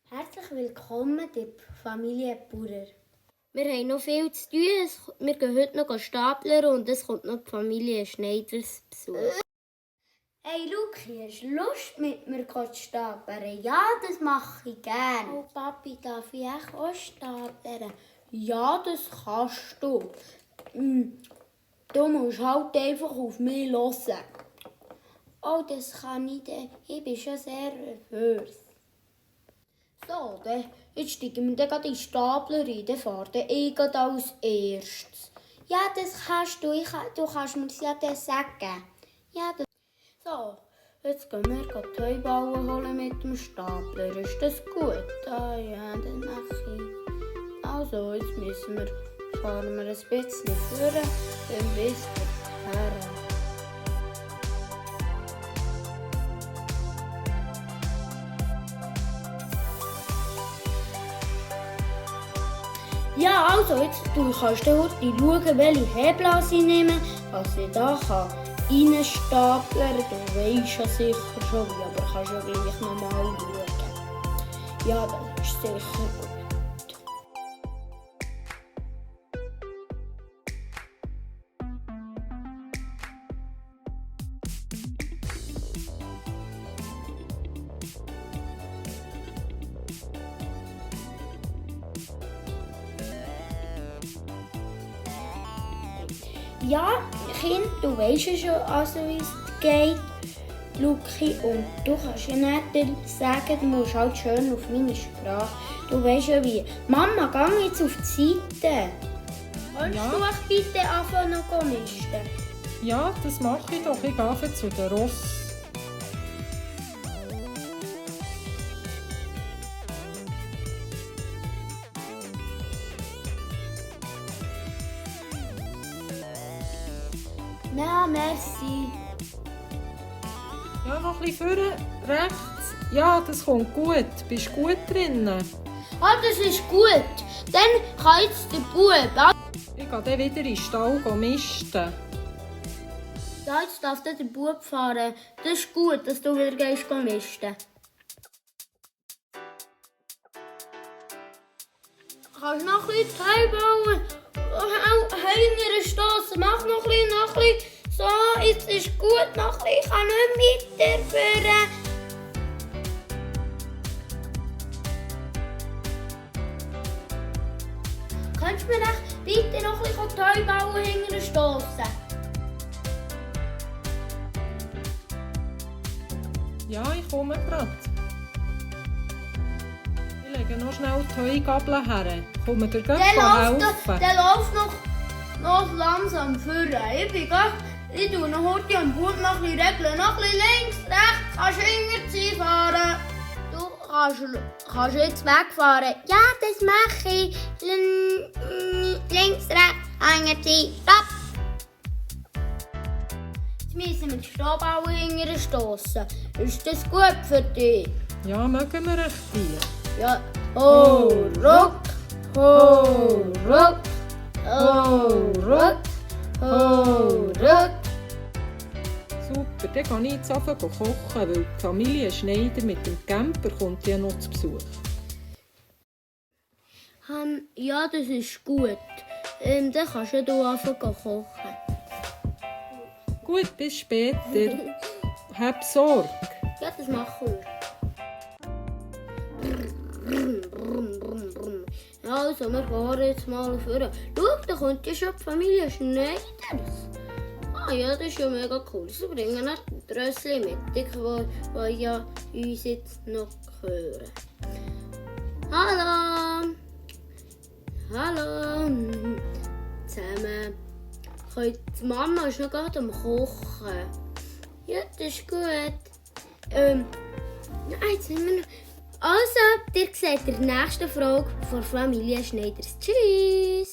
Herzlich willkommen der Familie Bauer. Wir haben noch viel zu tun. Wir gehen heute noch stapeln und es kommt noch die Familie Schneiders Besuch. Hey Luki, hast du Lust mit mir zu stapeln? Ja, das mache ich gerne. Oh Papi, darf ich auch stapeln? Ja, das kannst du. Du musst halt einfach auf mich hören. Oh, das kann ich nicht. Ich bin schon sehr nervös. So, dann jetzt steigen wir dann gerade in den Stapler rein. Dann fahrt ich gerade als erstes. Ja, das kannst du. Du kannst mir das ja dann sagen. Ja, das... So, jetzt gehen wir die Heuballen holen mit dem Stapler. Ist das gut? Ah ja, das mache ich. Also, jetzt fahren wir ein bisschen vor, dann bis dahin. Ja, also jetzt kannst du heute schauen, welche Hebel ich nehme, was ich da reinstapeln kann. Du weisst ja sicher schon wie, aber kannst ja gleich nochmal schauen. Ja, das ist sicher gut. Ja, Kind, du weisst ja schon, also wie es geht, Luki. Und du kannst ja nicht sagen, du musst halt schön auf meine Sprache. Du weisst ja wie. Mama, geh jetzt auf die Seite. Kannst du auch bitte anfangen noch misten? Ja, das mache ich doch. Ich gehe zu den Ross. Nein, merci. Ja, noch ein bisschen vorne, rechts. Ja, das kommt gut. Bist du gut drinnen? Ah, das ist gut. Dann kann jetzt der Bub. Ich gehe dann wieder in den Stall misten. Ja, jetzt darf der Bub fahren. Das ist gut, dass du wieder gehst misten. Kannst du noch ein bisschen Heu bauen? Heuer stossen. Mach noch ein bisschen. So, jetzt ist gut. Noch ein bisschen. Ich kann nicht weiterführen. Kannst du mir echt bitte noch ein bisschen die Heu bauen hinterher stossen? Ja, ich komme gerade. Ich lege noch schnell die Heugabel her. Komme dir gleich helfen. Der läuft noch langsam vorne. Ich tue noch heute am Bub noch ein bisschen regeln. Noch ein bisschen links, rechts, kannst du hinterher fahren. Du kannst jetzt wegfahren. Ja, das mache ich. Links, rechts, hinterher, stopp. Jetzt müssen wir die Stabbauen hinterher stossen. Ist das gut für dich? Ja, mögen wir echt dir. Ja. Ho, ruck, ho, ruck, ho, ruck, ho, ruck. Super, dann gehe ich jetzt anfangen zu kochen, weil die Familie Schneider mit dem Camper kommt ja noch zu Besuch. Ja, das ist gut. Dann kannst du anfangen zu kochen. Gut, bis später. Hab Sorge. Ja, das machen wir. Also, wir fahren jetzt mal vor. Schau, da kommt ja schon die Familie Schneiders. Ah ja, das ist ja mega cool. Sie bringen noch die Rössli mit, die ja uns jetzt noch hören. Hallo! Hallo! Zusammen. Die Mama ist noch gerade am Kochen. Ja, das ist gut. Jetzt haben wir noch... Also, ihr seht in der nächsten Folge von Familie Schneiders. Tschüss!